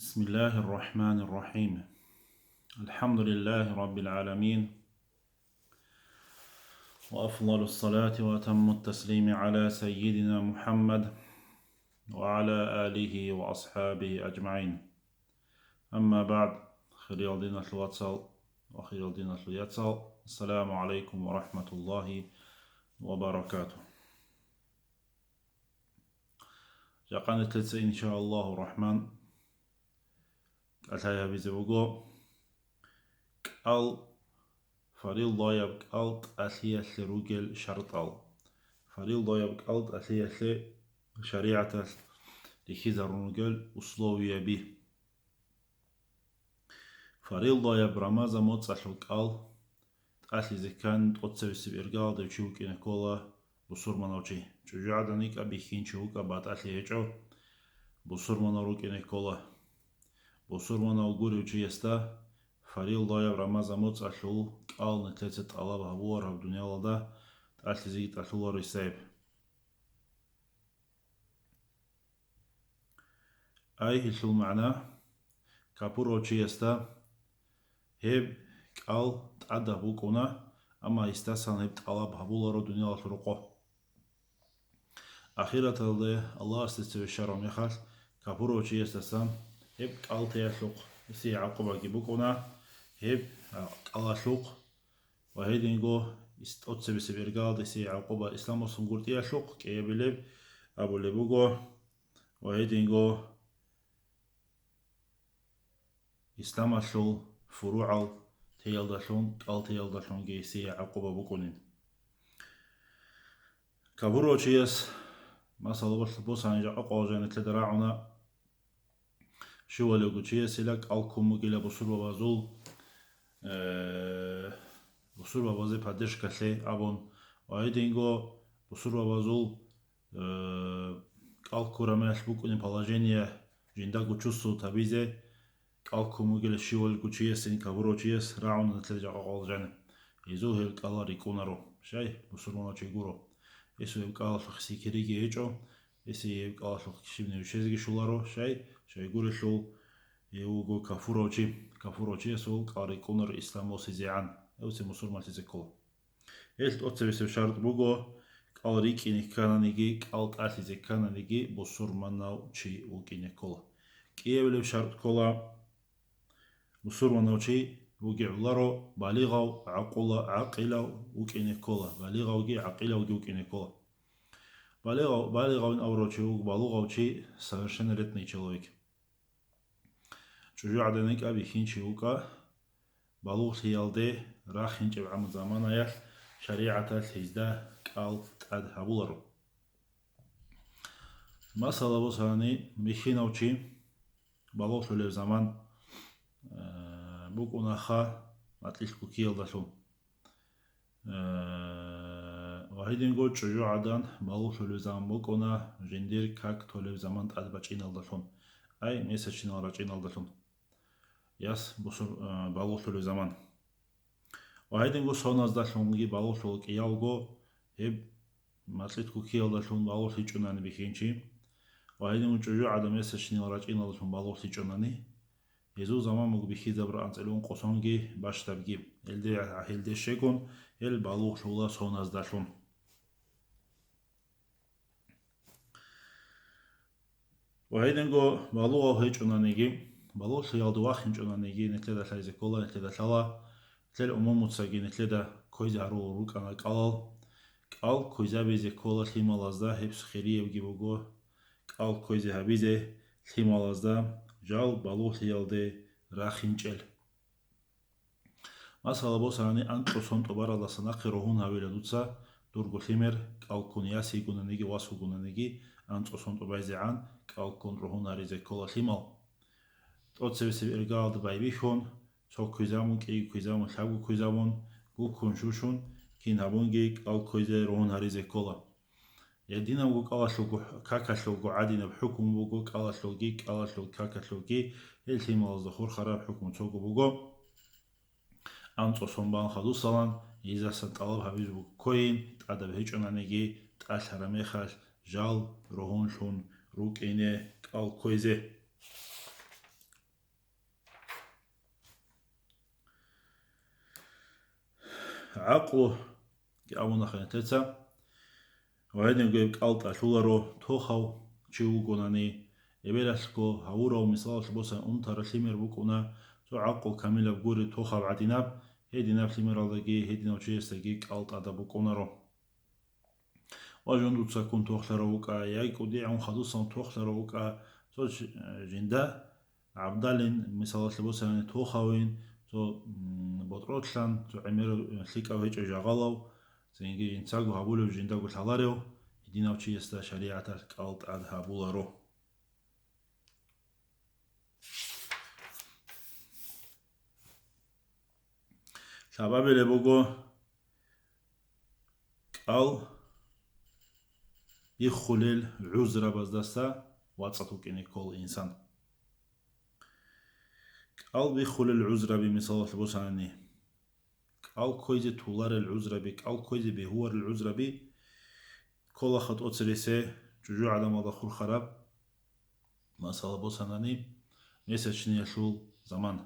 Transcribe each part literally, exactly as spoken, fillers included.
بسم الله الرحمن الرحيم. الحمد لله رب العالمين. وأفضل الصلاة وأتم التسليم على سيدنا محمد وعلى آله وأصحابه أجمعين. أما بعد، хириял диналъул вацал ва хириял диналъул яцал, ассаламу гӀалайкум ва рахӀматуллагьи ва баракатугь. Жакъа нилъеца, иншааллагьу рахӀман, кӀалъай гьабизе буго кӀал, фарилдаяб кӀал тӀалъиялъе ругел шартӀал. Фарилдаяб кӀал тӀалъиялъе шаригӀаталъ рихьизарун ругел условияби. Фарилдаяб рамазан моцӀалъул кӀал тӀалъизе ккани, тӀоцебесеб иргаялда чи вукӀине ккола бусурманав чи. ЧӀужугӀадан йикӀа, бихьинчи вукӀа, батӀалъи гьечӀо, бусурманав рукӀине ккола. Бусурманав гурев чиясда фарилдаяб рамазан моцӀалъул кӀал нилъеца тӀалаб гьабулараб дуниялалда тӀалъизеги тӀалъуларо гьесда гьеб. Ай, гьелъул магӀна: капурав чиясда гьеб кӀал тӀадаб букӀуна, амма гьесдасан гьеб тӀалаб гьабуларо дуниялалъул рокъо. Ахираталде Аллагьасде цеве щварав мехалъ, капурав чиясдасан гьеб кӀал теялъухъ гьесие гӀакъубаги букӀуна, гьеб кӀалалъухъ ва гьединго ис-, тӀоцебесеб иргаялда гьесие гӀакъуба исламалъул гуртӀиялъухъ кӀиабилеб абулеб буго, ва гьединго исламалъул фуругӀал теялдалъун, кӀал теялдалъунги гьесие гӀакъуба букӀунин. Капурав чияс, масала, босани жакъа къоялъ жаниб нилъеда рагӀуна, щивалевго чиясила кӀал ккун бугила бусурбабазул, э, бусурбабазе поддержкалъе абун, ва гьединго бусурбабазул, э, кӀал ккураб мехалъ букӀунеб положение жиндаго чувствовать гьабизе, кӀал ккун бугила щивалго чиясин, капурав чияс рагӀуна нилъеда жакъа къоялъ жаниб. Гьезул гьел кӀалал рикӀкӀунаро, щай, бусурманав чи гуро. Гьесул гьеб кӀалалъухъ сикириги гьечӀо, гьесие гьеб кӀалалъухъ щибниги щвезеги щоларо, щай, щай гурелъул, гьев вуго капурав чи. Капурав чиясул кӀал рикӀкӀунаро ислам босизегӀан, гьевцин мусурманлъизе ккола. Гьелъ тӀоцебесеб шартӀ буго, кӀал рикӀкӀине ккананиги, кӀал тӀалъизе ккананиги бусурманав чи вукӀине ккола. КӀиабилеб шартӀ ккола, бусурманав чи вугевлъуларо балигъав, гӀакъула-, гӀакъилав вукӀине ккола, балигъавги гӀакъилавги вукӀине ккола. Балигъав-, балигъавин абурав чи вуго балугъав чи, совершеннолетний человек. ЧӀужугӀадан йикӀа, бихьинчи вукӀа, балугълъиялде рахинчӀебгӀан заманаялъ шаригӀаталъ гьезда кӀал тӀад гьабуларо. Масала босани, бихьинав чи балугълъулеб заман, э, букӀунаха макьилъ кукиялдалъун. Э, ва гьединго чӀужугӀадан балугълъулеб заман букӀуна, жиндир как толеб заман тӀад бачӀиналдалъун, ай, месячинал рачӀиналдалъун, яс бусур-, э, балугълъулеб заман. Ва гьединго соназдалъунги балугълъула кӀиявго, гьеб макьилъ кукиялдалъун балугълъичӀунани бихьинчи, ва гьединго чӀужугӀадан месячинал рачӀиналдалъун балугълъичӀунани, гьезул заман буго бихьизабураб анцӀила ункъо сонги бащдабги, гьелде, гьелде щвегун, гьел балугълъула соназдалъун. Ва гьединго балугъав гьечӀонаниги, балугълъиялда вахинчӀонаниги, нилъеда лъазе ккола, нилъеда лъала, нилъер умумуцаги нилъеда кквезе гьарулел рукӀана кӀалал. КӀал кквезабизе ккола лъималазда, гьеб хириябги буго, кӀал кквезе гьабизе лъималазда жал балугълъиялде рахинчӀел. Масала босани, анцӀго сон тӀубаралдаса нахъе ругьун гьавила дуца, дурго лъимер кӀал ккун, яс йигонаниги, вас вугонаниги, анцӀго сон тӀубайзегӀан кӀал ккун ругьун гьаризе ккола лъимал. ТӀоцебесеб иргаялда байбихьун, цо кквезабун, кӀиго кквезабун, лъабго кквезабун, гуккун, щущун, кин гьабунги кӀал кквезе ругьун гьаризе ккола. Гьединабго кӀалалъулго, какалъулго гӀадинаб хӀукму буго, кӀалалъулги, кӀалалъул какалъулги, гьел лъималазда хурхараб хӀукму цого буго. АнцӀго сон бан хадусалан, гьезасан тӀалаб гьабизе буго ккойин, тӀадаб гьечӀонаниги, тӀалъараб мехалъ жал ругьунлъун рукӀине кӀал ккойзе. гӀакълу абуна ханатеца, ва гьединго гьеб кӀалтӀа лъуларо, тохав чи вугонани, эбелалъго гьавурав, мисалалъ босани, унтарал лъимер букӀуна, цо гӀакълу камилаб гури тохаб гӀадинаб, гьединаб лъимералдаги гьединав чиясдаги кӀалтӀада букӀунаро. Ва жундуца ккун тохлъарав вукӀа, яги кӀудигӀун хадусан тохлъарав вукӀа, цо ж-, жинда гӀабдалин, мисалалъе босани, тохавин, цо, м, ботӀролъан, цо гӀемер лъикӀав гьечӀев жагъалав, цинги жинцаго гьабулев жиндаго лъаларев, гьединав чиясда шаригӀаталъ кӀал тӀад гьабуларо. Лъабабилеб буго кӀал биххулел гӀузрабаздаса вацӀцӀад вукӀине ккола инсан. КӀал биххулел гӀузраби мисалалъ босанани, кӀал ккойзе туларел гӀузраби, кӀал ккойзе бегьуларел гӀузраби ккола хатӀоцересе чӀужугӀадамалда хурхараб. Масала босанани, месячниялъул заман.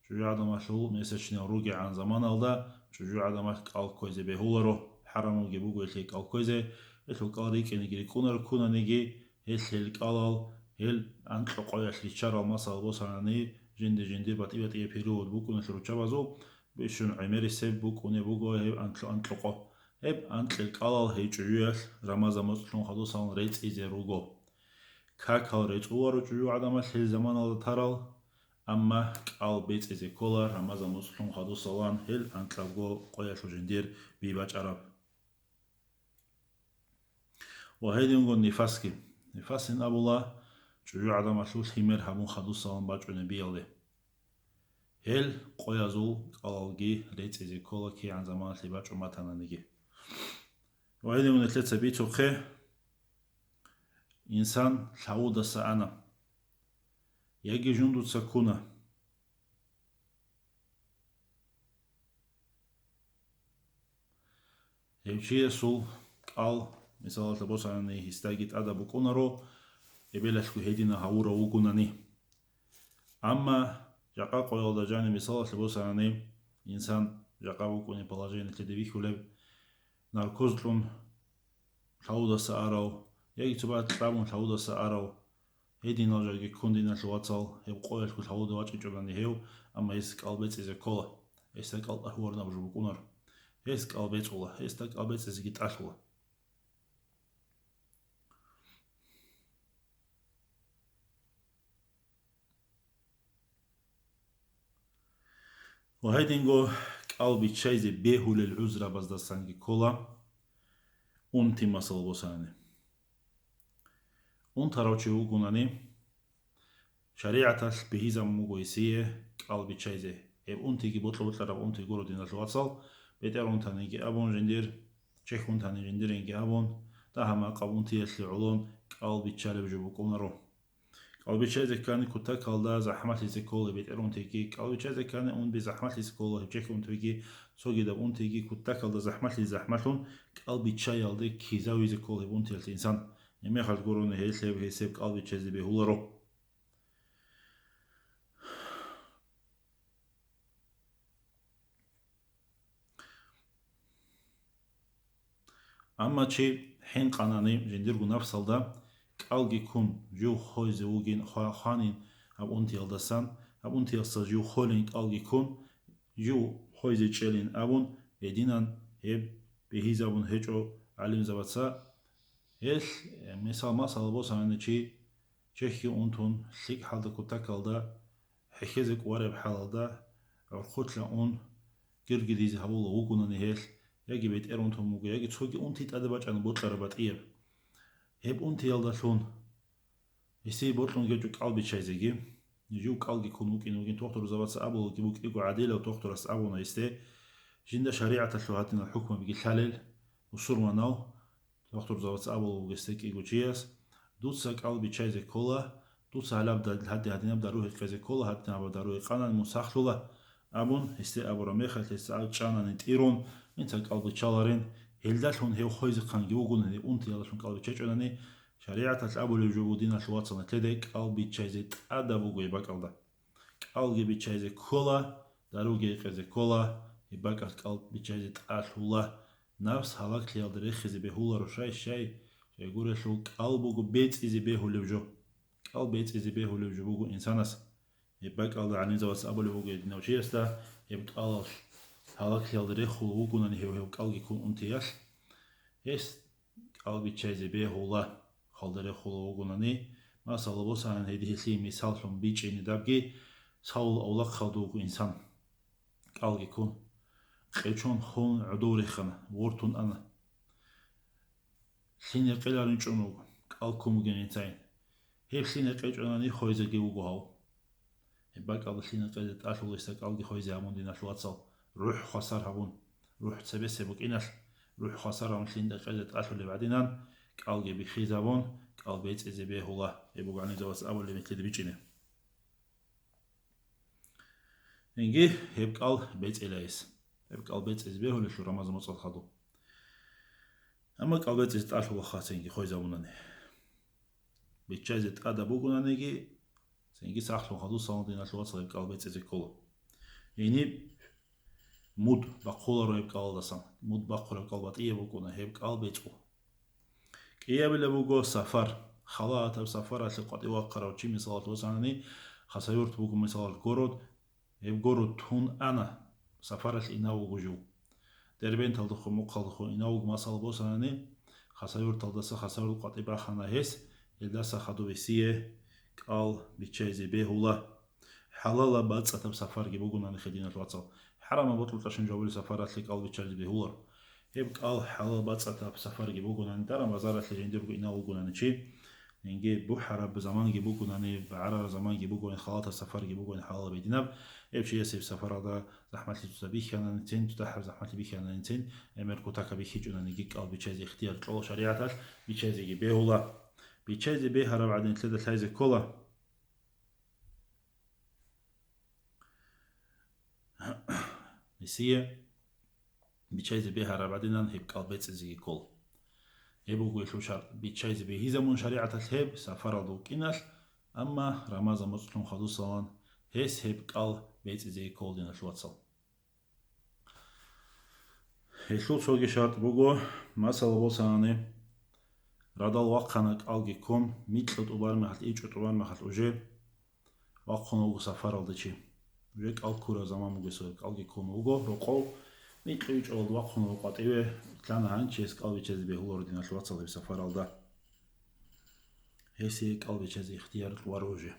ЧӀужугӀадамалъул месячниял ругегӀан заманалда чӀужугӀадамалъ кӀал ккойзе бегьуларо, хӀарамулги буго гьелъие кӀал ккойзе, гьелъул кӀал рикӀкӀинеги рикӀкӀунаро, ккунаниги гьелъ гьел кӀалал, гьел анкьго къоялъ риччарал, масала босанани, жинди-жиндир батӀи-батӀияб период букӀуналъул руччабазул, бищун гӀемерисеб букӀунеб буго гьеб анкьго-, анкьго къо. Гьеб анкьил кӀалал гьей чӀужуялъ Рамазан моцӀ лъун хадусалан рецӀизе руго. Какал рецӀуларо чӀужугӀадамалъ гьел заманалда тарал, амма кӀал бецӀизе ккола Рамазан моцӀ лъун хадусалан гьел анкьабго къоялъул жиндир би бачӀараб. Ва гьединго нифасги. Нифасин абула чӀужугӀадамалъул лъимер гьабун хадусалан бачӀунеб биялде. Гьел къоязул кӀалалги рецӀизе ккола кигӀан заманалъе бачӀун батананиги. Ва гьедин нилъеца бицухъе, инсан лъавудаса ана, яги жундуца ккуна. Гьев чиясул кӀал, мисалалъе босанани, гьесдаги тӀада букӀунаро, эбелалъго гьедина гьавурав вугунани. Амма жакъа къоялда жаниб, мисалалъе босанани, инсан жакъа букӀунеб положениялъе вихьулеб, наркоз кьун лъавудаса арав, яги цо бакӀ кьабун лъавудаса арав, гьединал жаги ккун, диналъул вацал, гьеб къоялъго лъавуда вачӀичӀунани гьев, амма гьес кӀал бецӀизе ккола, гьесда кӀал тӀагьуарнаб жо букӀунаро. Гьес кӀал бецӀула, гьесда кӀал бецӀизеги тӀалъула. Ва гьединго кӀал биччайзе бегьулел гӀузрабаздасанги ккола унти, масала босанани. Унтарав чи вугунани, шаригӀаталъ бегьизабун буго гьесие кӀал биччайзе. Гьеб унтиги бокьа-бокьараб унти гуро, диналъул вацал, бетӀер унтаниги абун жиндир, чехь унтани жиндиринги абун, дагьа-макъаб унтиялъе гӀолон кӀал биччалеб жо букӀунаро. КӀал биччайзе ккани кутакалда захӀмалъизе ккола бетӀер унтиги, кӀал биччайзе ккани унби захӀмалъизе ккола гьеб чехь унтиги, цогидаб унтиги кутакалда захӀмалъизе захӀмалъун, кӀал биччаялде ккизавизе ккола гьеб унтиялъе инсан. Гьебмехалъ гурони гьелъ гьеб гьесеб кӀал биччайзе бегьуларо. Амма чи хӀинкъанани жиндирго нафсалда, кӀалги ккун жив хвезе вугин, хва-, хванин гьаб унтиялдасан, гьаб унтиялдаса жив холин кӀалги ккун, жив хвезе чӀелин абун, гьединан гьеб бегьизабун гьечӀо гӀалимзабаца. Гьелъ, э, мисал, масала босанани, чи чехьги унтун, лъикӀ хӀалда кутакалда, хӀехьезе кӀвараб хӀалалда, гӀурхъулъа ун, гиргидизе гьавула вугунани гьелъ, яги бетӀер унтун вуго, яги цоги унти тӀаде бачӀана бокьараб батӀияб. Гьеб унтиялдалъун гьесие бокьун гьечӀо кӀал биччайзеги. Жив кӀалги ккун вукӀин вугин, тохтурзабаца абулаги букӀиго, гӀадилав тохтурас абуна гьесде, жинда шаригӀаталъул гьадинал хӀукмабиги лъалел, бусурманав, тохтурзабаца абулев вугес кӀиго чияс, дуца кӀал биччайзе ккола, дуца гьалаб да-, гьади-гьадинаб дару гьекъезе ккола, гьадинаб дару гьекъанани мун сахлъула, абун, гьесде абураб мехалъ, гьес чӀанани тӀирун, инца кӀал биччаларин, гьелдалъун гьев хвезехъанги вугун, гьев унтиялдалъун кӀал биччачӀунани, шаригӀаталъ абулеб жо буго, диналъул вацал, нилъеда кӀал биччайзе тӀадаб буго гьеб бакӀалда. КӀалги биччайзе ккола, даруги гьекъезе ккола, Гьеб бакӀалъ кӀал биччазе тӀалъула, напс гьалаклъиялда рехизе бегьуларо, щай, щай, щайгурелъул кӀал буго бецӀизе бегьулев жо. КӀал бецӀизе бегьулев жо буго инсанас. Гьеб бакӀалда гӀалимзабаз абулеб буго гьединав чиясда, гьеб кӀалалъ гьалаклъиялда рехулев вугонани гьев, гьев кӀалги ккун унтиялъ, гьес кӀал биччазе бегьула, хвалда рехулев вугонани, масала босанани гьедин гьелъие мисаллъун бичӀчӀине дабги, Саул авлахъалда вуго инсан, кӀалги ккун, къечон хун гӀодов рехана, вортун ана. Лъин гьекъеларин чӀун вуго, кӀал ккун бугин гьецайин. Гьеб лъин гьекъечӀонани хвезеги вуго гьав. Гьеб бакӀалда лъин гьекъезе тӀалъула гьесда кӀалги хвезе гьабун, диналъул вацал, рухӀ хвасар гьабун, рухӀ цебесеб букӀиналъ, рухӀ хвасар гьабун лъин гьекъезе тӀалъулеб гӀадинан, кӀалги биххизабун, кӀал бецӀизе бегьула, гьеб буго гӀалимзабаз абулеб нилъеда бичӀчӀине. Инги гьеб кӀал бецӀила гьес. Гьеб кӀал бецӀизе бегьулелъул Рамазан моцӀалъ хадуб. Амма кӀал бецӀизе тӀалъула хасенги хвезабунани. Биччазе тӀада бугонаниги, цинги сахлъун хадусалан, диналъул вацал, гьеб кӀал бецӀизе ккола. Гьениб муд бахъуларо гьеб кӀалалдасан. Муд бахъулеб кӀал батӀияб букӀуна, гьеб кӀал бецӀу. КӀиабилеб буго сафар. Халатаб сафаралъе къватӀив вахъарав чи, мисалалъ босанани, Хасавюрт буго, мисалалъ, город, гьеб город тун ана, сафаралъе инав вуго жив. Дербенталдехун, мухъалдехун инав вуго, масала босанани, Хасавюрталдаса Хасавюрт къватӀиб бахана гьес, гьелдаса хадуб гьесие кӀал биччазе бегьула. ХӀалалаб бацӀцӀадаб сафарги бугонани, диналъул вацал, хӀарамаб бокьултӀа щун жавулеб сафаралъе кӀал биччазе бегьуларо. Гьеб кӀал хӀалалаб бацӀцӀадаб сафарги бугонани, даран-базаралъе жиндирго инав вугонани чи, инги бухӀараб заманги бугонани, багӀарараб заманги бугони, халатаб сафарги бугони хӀалалаб гьединаб, гьеб чиясе гьеб сафаралда захӀмалъи цоцазда бихьананицин, цоцахӀаб захӀмалъи бихьананицин, гӀемер кутакаб бихьичӀонаниги кӀал биччазе ихтияр кьола шаригӀаталъ, биччазеги бегьула. Биччазе бегьараб гӀадин нилъеда лъазе ккола. Гьесие биччазе бегьараб гӀадинан гьеб кӀал бецӀизеги ккола. Гьеб буго гьелъул шартӀ, биччазе бегьизабун шаригӀаталъ гьеб сафаралда вукӀиналъ, амма Рамазан моцӀлъун хадусалан гьес гьеб кӀал бецӀизеги ккола, диналъул вацал. Гьелъул цоги шартӀ буго, масала босанани, радал вахъана кӀалги ккун, микьго тӀубараб мехалъ, ичӀго тӀубараб мехалъ уже вахъун вуго сафаралда чи. Уже кӀал ккураб заман буго гьесул, кӀалги ккун вуго рокъов, микьго ичӀоялда вахъун вуго къватӀиве, лъана гьанчияс кӀал биччазе бегьуларо, диналъул вацал, гьеб сафаралда. Гьесие кӀал биччазе ихтияр кьоларо уже.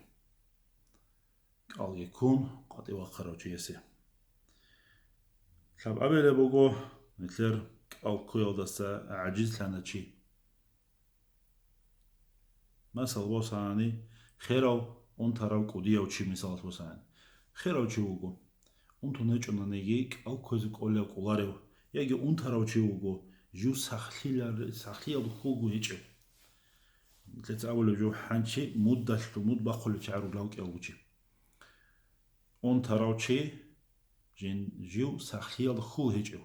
КӀалги ккун къватӀив вахъарав чиясе. Лъабабилеб буго, нилъер кӀал ккуялдаса гӀажизлъана чи. Масала босанани, херав унтарав кӀудияв чи, мисалалъ босанани. Херав чи вуго. Унтун гьечӀонаниги кӀал кквезе кӀолев кӀоларев, яги унтарав чи вуго, жив сахлъила-, сахлъиялда хьулго гьечӀев. Нилъеца абулеб жо, гьанчи мудалъ муд бахъулев чи гьарулев кӀиявго чи. Унтарав чи жин-, жив сахлъиялда хьул гьечӀев.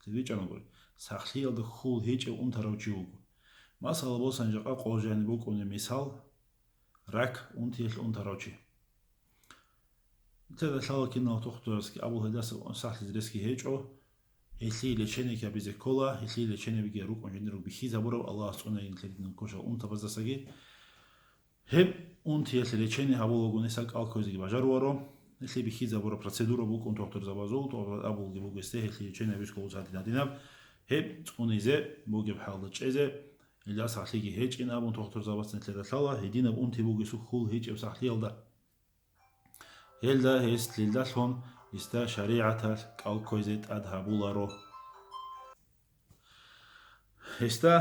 БичӀчӀана гури, сахлъиялда хьул гьечӀев унтарав чи вуго. Масала босани, жакъа къо жаниб букӀуни мисал, рак унтиялъ унтарав чи. Нилъеда лъала кинал тухтурасги абул гьелдаса сахлъизе ресги гьечӀо, гьелъие лечение гьабизе ккола, гьелъие лечениеги рукӀун жиндирго бихьизабураб, Аллагьас цӀунаги нилъер динал ккошал унтабаздасаги. Гьеб унтиялъе лечение гьабулаго гьесда кӀал кквезеги бажаруаро. Гьелъие бихьизабураб процедура букӀун тухтурзабазул, абулги буго гьесде, гьелъие лечение гьабизе ккола гьадин-гьадинаб. Гьеб цӀунизе бугеб хӀалда чӀезе, гьелда сахлъиги гьечӀин абун тухтурзабаца нилъеда лъала, гьединаб унти буго гьесул хьул гьечӀеб сахлъиялда. Гьелда гьес лъилдалъун гьесда шаригӀаталъ кӀал кквезе тӀад гьабуларо. Гьесда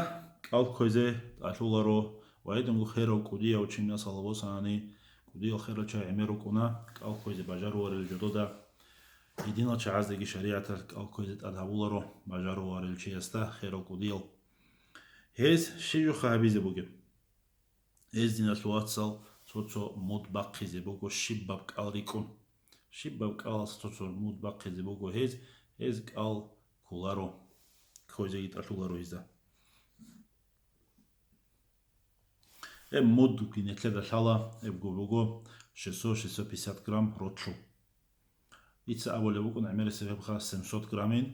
кӀал кквезе тӀалъуларо ва гьединго херав кӀудияв чи, масала босанани, кӀудиял херал чагӀи гӀемер рукӀуна, кӀал кквезе бажаруарел жодода, гьединал чагӀаздеги шаригӀаталъ кӀал кквезе тӀад гьабуларо бажаруарел чиясда херал кӀудиял. Гьез щиб жоха гьабизе бугеб? Гьез, диналъул вацал, цо-цо муд бахъизе буго щибаб кӀал рикӀкӀун. Щибаб кӀалалъ цо-цо муд бахъизе буго гьез, гьез кӀал кколаро, кквезеги тӀалъуларо гьезда. Гьеб муд нилъеда лъала, гьебго буго шестьсот-шестьсот пятьдесят грамм ротлъу. Дица абулеб букӀун гӀемерисеб гьебха семьсот граммин,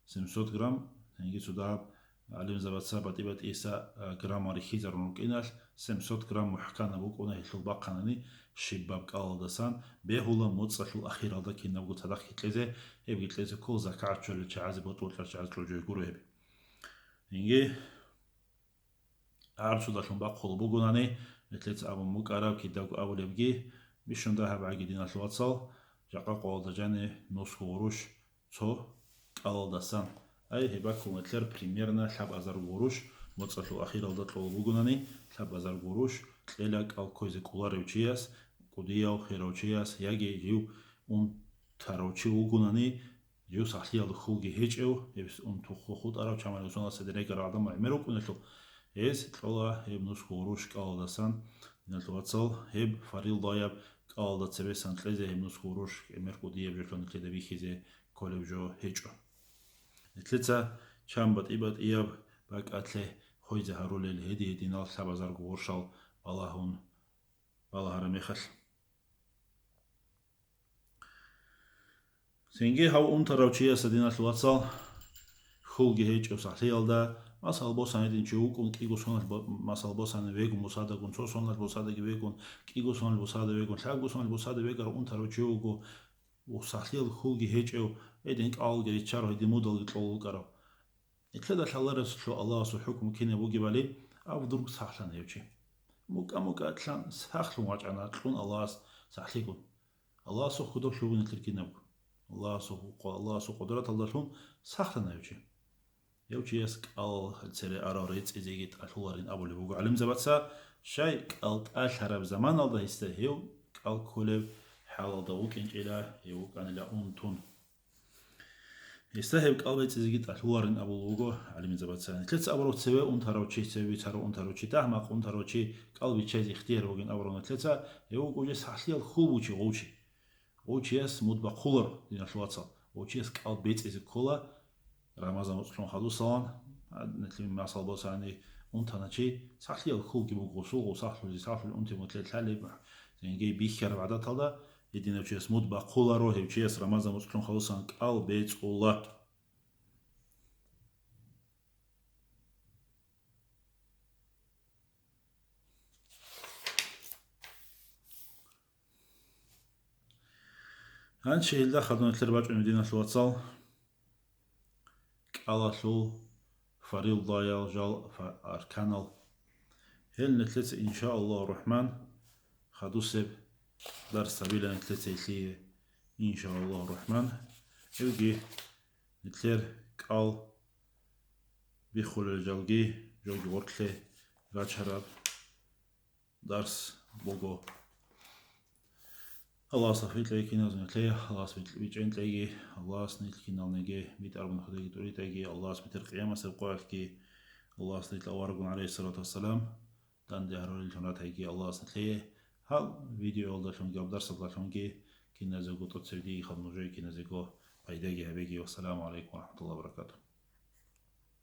семьсот грамм, цинги цо дагьаб гӀалимзабаца батӀи-батӀиса, а, граммал рихьизарун рукӀиналъ, семьсот грамм мухӀканаб букӀуна гьелъул бахъанани щибаб кӀалалдасан, бегьула моцӀалъул ахиралда кинабго цадахъги кьезе, гьебги кьезе ккола закагӀат чӀолел чагӀазе, ботӀролъарал чагӀазе кьужой гуро гьеб. Цинги гӀарцудалъун бахъулеб бугонани, нилъеца абун букӀараб кидаго абулебги, бищун дагьаб гӀаги, диналъул вацал, жакъа къоялда жани нусго гъурущ цо кӀалалдасан. Ай, гьеб баккун нилъер примерно лъабазарго гъурущ, моцӀалъул ахиралда кьолеб бугонани, лъабазарго гъурущ кьела кӀал кквезе кӀоларев чияс, кӀудияв, херав чияс, яги жив унтарав чи вугонани, жив сахлъиялда хьулги гьечӀев, гьеб ун туху хутӀарав, чамалев соналъ гьедин рекӀарал гӀадамал гӀемер рукӀунелъул, гьез кьола гьеб нусго гъурущ кӀалалдасан, диналъул вацал, гьеб фарилдаяб кӀалалда цебесан кьезе гьеб нусго гъурущ гӀемер кӀудияб жолъун нилъеда бихьизе кколеб жо гьечӀо. Нилъеца чан батӀи-батӀияб бакӀалъе хвезе гьарулел гьеди-гьединал лъабазарго гъурщал балагьун балагьараб мехалъ. Цинги гьав унтарав чияса, диналъул вацал, хьулги гьечӀев сахлъиялда, масал босани гьедин чи вукӀун, кӀиго соналъ бо-, масал босани вегун бусадагун, цо соналъ бусадаги вегун, кӀиго соналъ бусада вегун, лъабго соналъ бусада вегарав унтарав чи вуго, сахлъиял хьулги гьечӀев, гьедин кӀалги риччарав, гьедин мудалги кьолел рукӀарав. Нилъеда лъаларесулъул Аллагьасул хӀукму кинаб бугебали, а вдруг сахлъана гьев чи. МукӀа-мукӀалъан сахлъун вачӀана, кьун Аллагьас сахлъигун. Аллагьасул хьудуллъун буго нилъер кинабго. Аллагьасул, Аллагьасул къудраталдалъун сахлъана гьев чи. Гьев чияс кӀал цере арал рецӀизеги тӀалъуларин абулеб буго гӀалимзабаца, щай кӀал тӀалъараб заманалда гьесда гьев кӀал кколеб хӀалалда вукӀинчӀила, гьев вукӀанила унтун. Гьесда гьеб кӀал бецӀизеги тӀалъуларин абулеб буго гӀалимзабаца. Нилъеца абураб цеве унтарав чи, цеве бицарав унтарав чи, дагьмакъ унтарав чи кӀал биччазе ихтияр бугин абураб нилъеца, гьев вуго жес сахлъиял хьул бугев чи, гъов чи. Гъов чияс муд бахъуларо, диналъул вацал. Гъов чияс кӀал бецӀизе ккола Рамазан моцӀлъун хадусалан, а, нилъер масал босани, унтана чи, сахлъиял хьулги буго, гъусул гъов сахлъули, сахлъули унти мутлел лъалеб, цинги бихьараб гӀадаталда, гьединав чияс муд бахъуларо, гьев чияс Рамазан моцӀлъун хадусан кӀал бецӀула. Гьанже гьелда хадур нилъер бачӀунеб, диналъул вацал, кӀалалъул фарилдаял жал, фа-, арканал. Гьел нилъеца, иншааллагьу рахӀман, хадусеб дарс гьабила нилъеца гьелъие, иншааллагьу рахӀман. Гьевги нилъер кӀал биххулел жалги, жалги гъоркье рачараб дарс буго. Аллагьас тавфикъ кьеги киназул нилъее, Аллагьас вит-, вичӀчӀен кьеги, Аллагьас нилъ киналниги битӀараб нухдаги тӀуритӀеги, Аллагьас бетӀер къиямасеб къоялъги, Аллагьас нилъ аварагун, гӀалайгьиссалату вассалам, данде гьарулеллъун ратайги Аллагьас нилъее. Гьаб видеоялдалъунги, гьаб дарсалдалъунги киназего тӀоцебе диги хадуб нужее киназего пайдаги гьабеги. Вассаламу гӀалайкум ва рахӀматуллагьи ва баракатугь.